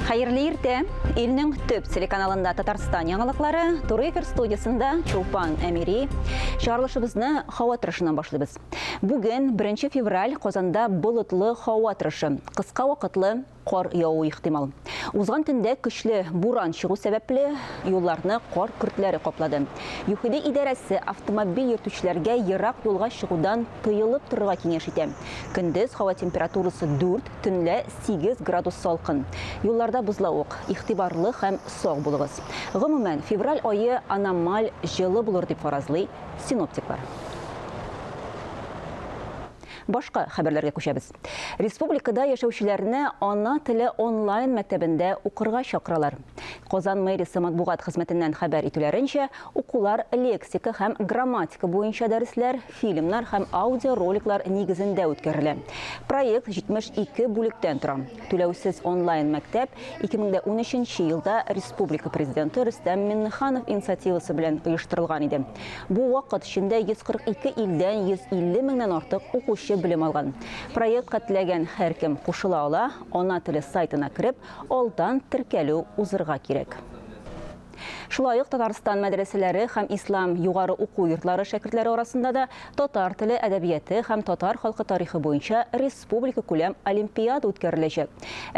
Хәерле иртә! Илнең төп телеканалында Татарстан яңалыклары, туры эфир студиясендә Чулпан Әмири. Чыгарылышыбызны һава торышыннан башлыйбыз. Бүген, 1 февраль, Казанда болытлы һава торышы. Кыска вакытлы Кар явуы ихтимал. Узган төндә көчле буран чыгу сәбәпле, юлларны кар көртләре каплады. ЮХИДИ идарәсе автомобиль йөртүчеләргә ерак юлга чыгудан тыелып торырга киңәш итә. Көндез һава температурасы 4, төнлә 8 градус салкын. Юлларда бозлавык. Игътибарлы һәм сак булыгыз. Гомумән, февраль ае аномаль җылы булыр дип фаразлый синоптиклар. Башка хәбәрләргә күчәбез. Республикада яшәүчеләрне ана теле онлайн мәктәбендә укырга чакыралар. Казан мэриясе матбугат хезмәтеннән хәбәр итүләренчә, укулар лексика һәм грамматика буенча дәресләр, фильмнар һәм аудиороликлар нигезендә үткәрелә. Проект 72 бүлектән тора. Түләүсез онлайн мәктәп 2013 елда республика Президенты Рөстәм Миңнеханов инициативасы белән оештырылган иде. Бу вакыт эчендә 142 илдән 150 меңнән артык укучы белем алган. Проектка теләгән һәркем кушыла ала, Ана теле сайтына кереп, алдан теркәлү узырга кирәк. Шулай ук Татарстан мәдрәсәләре һәм ислам югары уку йортлары шәкертләре арасында да татар теле, әдәбияте һәм татар халкы тарихы буенча республикакүләм олимпиада үткәреләчәк.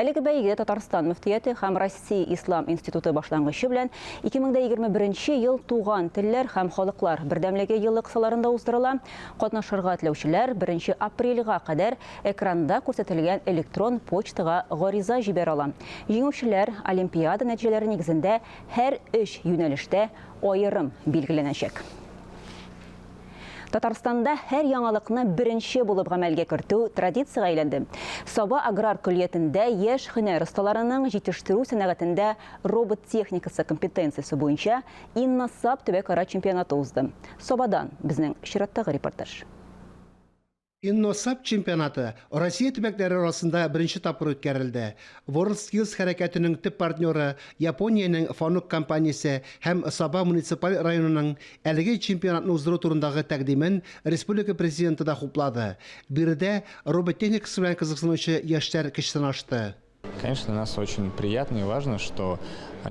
Әлеге бәйге Татарстан мөфтияте һәм Россия ислам институты башлангычы белән 2021 ел Туган телләр һәм халыклар бердәмлеге елы кысаларында уздырыла. Катнашырга теләүчеләр беренче апрельгә кадәр Экранда күрсәтелгән электрон почтага гариза җибәрә ала. Җиңүчеләр олимпиада нәтиҗәләре нигезендә һәр өч юнәлештә аерым билгеләнәчәк. Татарстанда һәр яңалыкны беренче булып гамәлгә кертү традициягә әйләнде. Саба аграр көллиятендә яшь һөнәр осталарының җитештерү сәнәгатендә робот техникасы компетенциясе буенча Инносаб төбәкара чемпионаты узды. Сабадан безнең чираттагы репортаж. Инносаб чемпионаты Россия төбәкләре арасында беренче тапкыр үткәрелде. WorldSkills хәрәкәтенең төп партнеры Япониянең Fanuc компаниясе һәм Саба муниципаль районының әлеге чемпионатны уздыру турындагы тәкъдимен республика Президенты да хуплады. Биредә робот техникасы белән кызыксынучы яшьләр көч сынашты. Конечно, для нас очень приятно и важно, что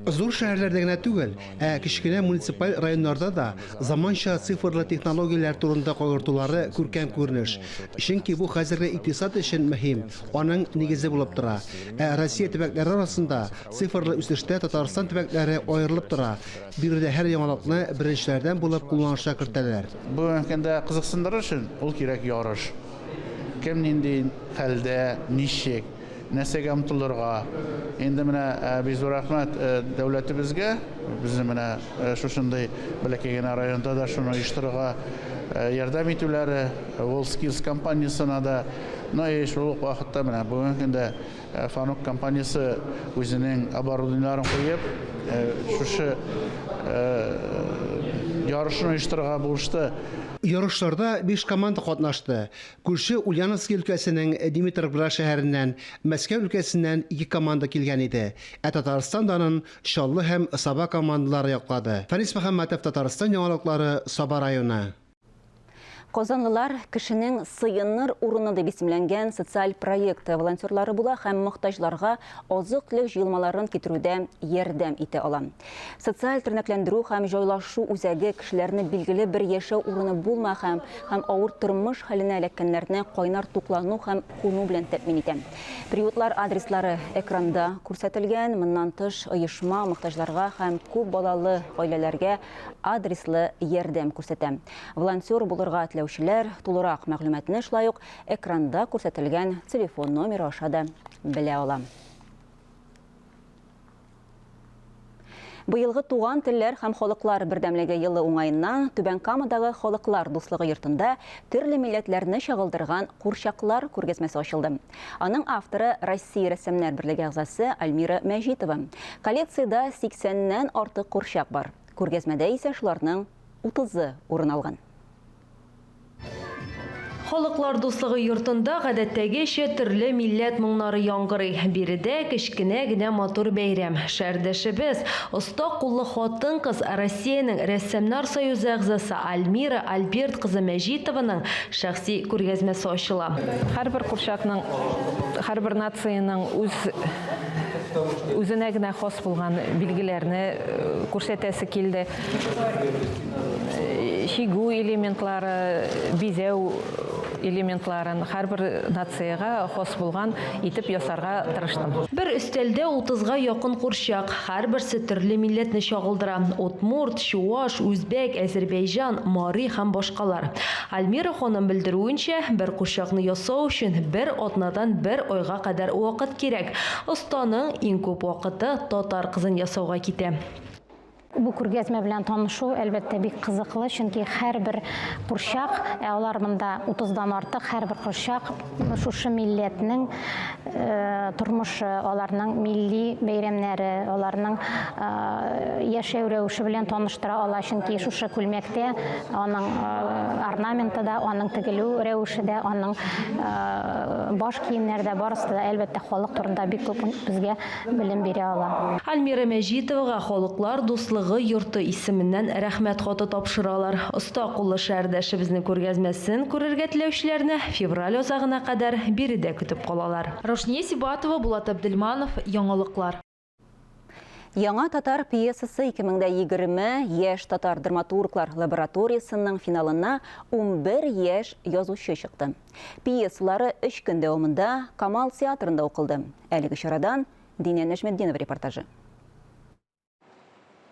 Зур шәһәрләрдә генә түгел, ә кечкенә муниципаль районнарда да заманча цифрлы технологияләр турында кайгыртулары күркәм күренеш. Чөнки бу хәзерге икътисад өчен мөһим, аның нигезе булып тора. Ә Россия төбәкләре арасында цифрлы үсештә Татарстан төбәкләре аерылып тора. Биредә һәр яңалыкны беренчеләрдән булып кулланышка кертәләр. Бүгенге көндә кызыксындырыр өчен ул кирәк ярыш. Кем нинди хәлдә, ничек. Нәрсәгә омтылырга? Инде менә бик зур рәхмәт дәүләтебезгә, безне менә шушындый бәләкәй генә районда да шуны оештырырга ярдәм итүләре, WorldSkills компаниясенә дә. Ну и шул ук вакытта менә бүгенге көндә Фанук компаниясе үзенең оборудованиеләрен куеп, шушы ярышны оештырырга булышты. Ярышларда биш команда катнашты. Күрше Ульяновски өлкәсенең Димитровград шәһәреннән, Мәскәү өлкәсеннән ике команда килгән иде, ә Татарстан данын Чаллы һәм Саба командалары яклады. Фәнис Мөхәммәтов, Татарстан яңалыклары, Саба районы. Казанлылар кешенең сыеныр урыны дип исемләнгән социаль проект волонтерлары була һәм мохтаҗларга азык-төлек җыелмаларын китерүдә ярдәм итә ала. Социаль тернәкләндерү һәм җайлашу үзәге кешеләрне билгеле бер яшәү урыны булмаган һәм авыр тормыш хәленә эләккәннәрне кайнар туклану һәм куну белән тәэмин итә. Приютлар адреслары экранда күрсәтелгән. Моннан тыш, оешма мохтаҗларга һәм күп балалы гаиләләргә адреслы ярдәм күрсәтә. Волонтер булырга теләүчеләр тулырак мәгълүматны шулай ук экранда күрсәтелгән телефон номеры аша да белә ала. Быелгы Туган телләр һәм халыклар бердәмлеге елы уңаеннан Түбән Камадагы Халыклар дуслыгы йортында төрле милләтләрне чагылдырган курчаклар күргәзмәсе ачылды. Аның авторы Россия рәссамнар берлеге әгъзасы Альмира Мәҗитова. Коллекциядә 80 нән артык курчак бар. Күргәзмәдә исә шуларның утызы урын алган. Халыклар дуслыгы йортында гадәттәгечә төрле милләт моңнары яңгырый. Биредә кечкенә генә матур бәйрәм. Шәһәрдәшебез, оста куллы хатын-кыз, Россиянең Рәссамнар союзы әгъзасы Альмира Альберт кызы Мәҗитованың шәхси күргәзмәсе ачыла. Һәрбер курчакның, һәрбер нациянең үз. Үзенә генә хас булган билгеләрне күрсәтәсе килде. Чигү элементлары, бизәү элементларын һәрбер нациягә хас булган итеп ясарга тырыштым. Бер өстәлдә утызга якын курчак, һәрберсе төрле милләтне чагылдыра, удмурт, чуаш, үзбәк, әзербәйҗан, мари һәм башкалар. Альмира ханым белдерүенчә, бер курчакны ясау өчен бер атнадан бер айга кадәр вакыт кирәк. Останың иң күп вакыты татар кызын ясауга китә. Бу күргәзмә белән танышу, әлбәттә, бик кызыклы, чөнки һәрбер курчак, ә алар монда утыздан артык, һәрбер курчак шушы милләтнең тормышы, аларның милли бәйрәмнәре, аларның яшәү рәвеше белән таныштыра ала, чөнки шушы күлмәктә аның орнаменты да, аның тегелү рәвеше дә, аның баш киемнәре дә, барысы да, әлбәттә, халык турында бик күп безгә белем бирә ала. Альмира Мәҗитовага Халыклар дуслыгы йорты исеменнән Рәхмәт хаты тапшыралар. Оста куллы шәһәрдәшебезнең күргәзмәсен күрергә теләүчеләрне февраль азагына кадәр биредә көтеп калалар. Раушния Сибатова, Булат Әбделманов, Яңалыклар. Яңа татар пьесасы 2020 яшь татар драматурглар лабораториясенең финалына 11 яшь язучы чыкты. Пьесалары өч көн дәвамында Камал театрында укылды. Әлеге чарадан Динә Нәҗметдинова репортажы.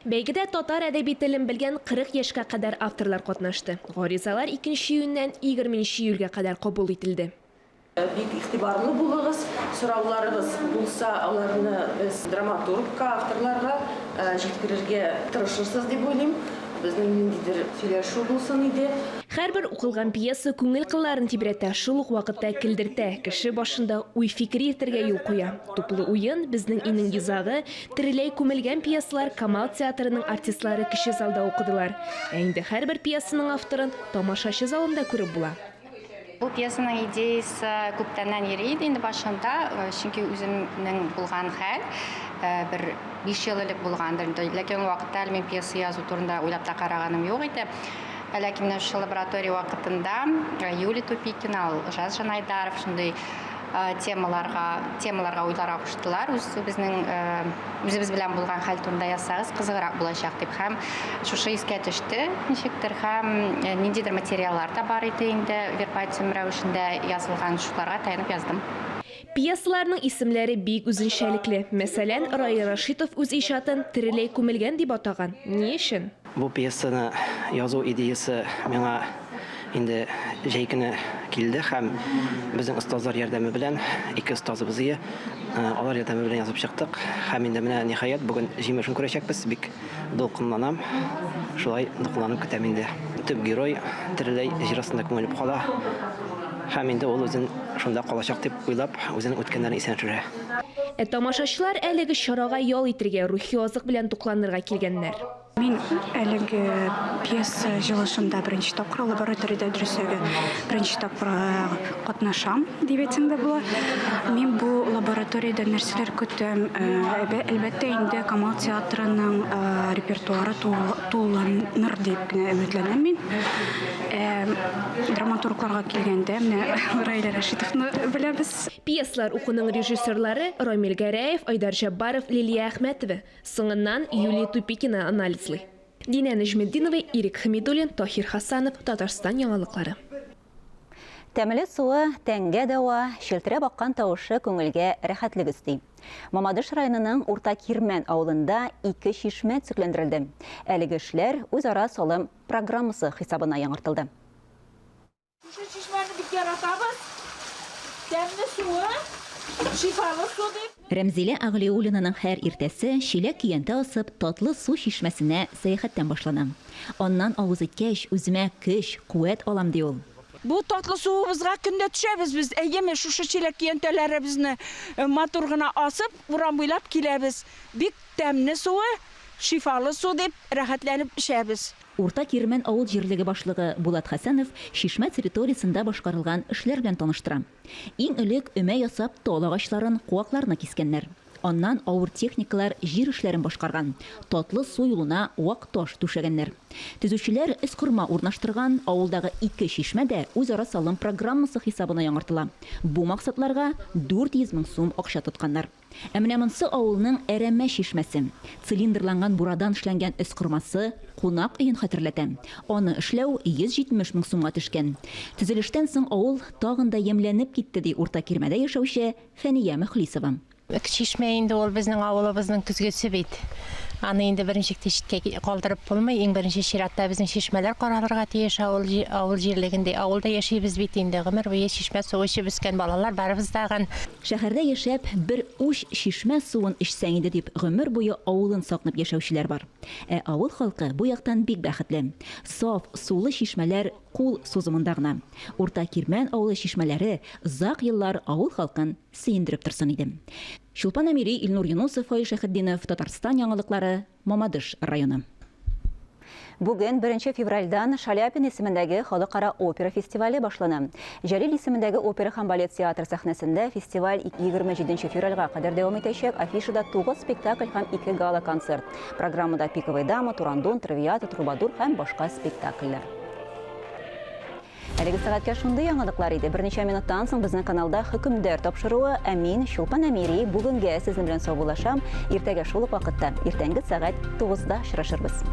Бәйгедә татар әдәби телен белгән 40 яшькә кадәр авторлар катнашты. Гаризалар 2 июньнән 20 июльгә кадәр кабул ителде. Бик игътибарлы булыгыз, сорауларыгыз булса, аларны без драматургка, авторларга җиткерергә тырышырсыз дип уйлыйм. Безнең ниндидер сөйләшү булсын иде. Һәрбер укылган пьеса күңел кылларын тибрәтә, шул ук вакытта көлдертә, кеше башында уй-фикер йөртергә юл куя. Туплы уен, Безнең өйнең йозагы, Тереләй күмелгән пьесалар Камал театрының артистлары кече залда укыдылар. Ә инде һәрбер пьесаның авторын тамашачы залында күреп була. Бу пьесаның идеясе күптәннән йөри иде инде башында, чөнки үземнең булган хәл бер 5 ел элек булгандыр инде. Ләкин ул вакытта әле мин пьеса язу турында уйлап та караганым юк иде. Ләкин менә шушы лаборатория вакытында Юлия Тупикина, Олжас Жанайдаров шундый темаларга, темаларга уйларга куштылар. Үзебезнең үзебез белән булган хәл турында язсагыз, кызыграк булачак дип. Һәм шушы искә төште ничектер, һәм ниндидер материаллар да бар иде инде, вербатим рәвешендә язылган, шуларга таянып яздым. Пьесаларның исемләре бик үзенчәлекле. Мәсәлән, Раил Рашитов үз иҗатын Тереләй күмелгән дип атаган. Ни өчен? Бу пьесаны язу идеясе миңа инде җәй көне килде һәм безнең остазлар ярдәме белән, ике остазыбыз ие, алар ярдәме белән язып чыктык. Һәм инде менә ниһаять бүген җимешен күрәчәкбез. Бик дулкынланам. Шулай дулкынланып көтәм инде. Төп герой тереләй җир астында күмелеп кала. Һәм инде ул үзен шунда калачак дип уйлап, үзенең үткәннәрен исенә төшерә. Ә тамашачылар әлеге чарага ял итергә, рухи азык белән тукланырга килгәннәр. Мин әлеге пьеса җылышында беренче тапкыр, лабораториядә дөресрәге, беренче тапкыр катнашам, дип әйтсәң дә була. Мин бу лабораториядә нәрсәләр көтәм? Әлбәттә инде Камал театрының репертуары тулыланыр дип кенә өметләнәм мин. Ә драматургларга килгәндә, менә Раилә Рәшитовны беләбез. Пьесалар укуның режиссерлары Рамил Гәрәев, Айдар Җәббаров, Лилия Әхмәтова. Соңыннан Юлия Тупикина анализлый. Динә Нәҗметдинова, Ирек Хәмидуллин, Таһир Хасанов, Татарстан яңалыклары. Тәмле суы, тәнгә дәва, челтерәп аккан тавышы күңелгә рәхәтлек өсти. Мамадыш районының Урта Кирмән авылында ике чишмә төзекләндерелде. Әлеге эшләр үзара салым программасы хисабына яңартылды. Шушы чишмәне бик яратабыз. Тәмле суы, шифалы су дип. Рәмзилә Әгълиуллинаның һәр иртәсе чиләк-көянтә асып, татлы су чишмәсенә сәяхәттән башлана. Аннан авыз иткәч, үземә көч, куәт алам, ди ул. Бу татлы суыбызга көн дә төшәбез без, әйеме, шушы чиләк-көянтәләребезне матур гына асып, урам буйлап киләбез. Бик тәмле суы, шифалы су дип, рәхәтләнеп эчәбез. Урта Кирмән авыл җирлеге башлыгы Булат Хәсәнов чишмә территориясендә башкарылган эшләр белән таныштыра. Иң элек өмә ясап тал агачларын, куакларны кискәннәр. Аннан авыр техникалар җир эшләрен башкарган, татлы су юлына вак таш түшәгәннәр. Төзүчеләр өскорма урнаштырган, авылдагы ике чишмә дә үзара салым программасы хисабына яңартыла. Бу максатларга 400 мең сум акча тотканнар. Ә менә монсы авылның Әрәмә чишмәсе. Цилиндрланган бурадан эшләнгән өскормасы кунак өен хәтерләтә. Аны эшләү 170 мең сумга төшкән. Төзелештән соң авыл тагын да ямьләнеп китте, ди Урта Кирмәдә яшәүче Фәния Мөхлисова. Чишмә инде ул безнең авылыбызның көзгесе бит. Аны инде берничек тә читкә калдырып булмый. Иң беренче чиратта безнең чишмәләр каралырга тиеш авыл авыл җирлегендә. Авылда яшибез бит инде. Гомер буе чишмә суы эчеп үскән балалар барыбыз тагын. Шәһәрдә яшәп, бер уч чишмә суын эчсәң иде дип гомер буе авылын сагынып яшәүчеләр бар. Ә авыл халкы бу яктан бик бәхетле. Саф сулы чишмәләр кул сузымында гына. Урта Кирмән авылы чишмәләре озак еллар авыл халкын сөендереп торсын иде. Чулпан Әмири, Илнур Юнусов, Фаил Шәйхетдинов, Татарстан яңалыклары, Мамадыш районы. Бүген, беренче февральдән, Шаляпин исемендәге Халыкара опера фестивале башлана. Җәлил исемендәге опера һәм балет театры сәхнәсендә фестиваль 27 февральгә кадәр дәвам итәчәк. Афишада 9 спектакль һәм 2 гала-концерт. Программада Пиковая дама, Турандон, Травиата, Трубадур һәм башка спектакльләр. Әлеге сәгатькә шундый яңалыклар иде. Берничә минуттан соң безнең каналда Хөкемдар тапшыруы, ә мин, Чулпан Әмири, бүгенгә сезнең белән саубуллашам. Иртәгә шул ук вакытта, иртәнге сәгать 9-да очрашырбыз.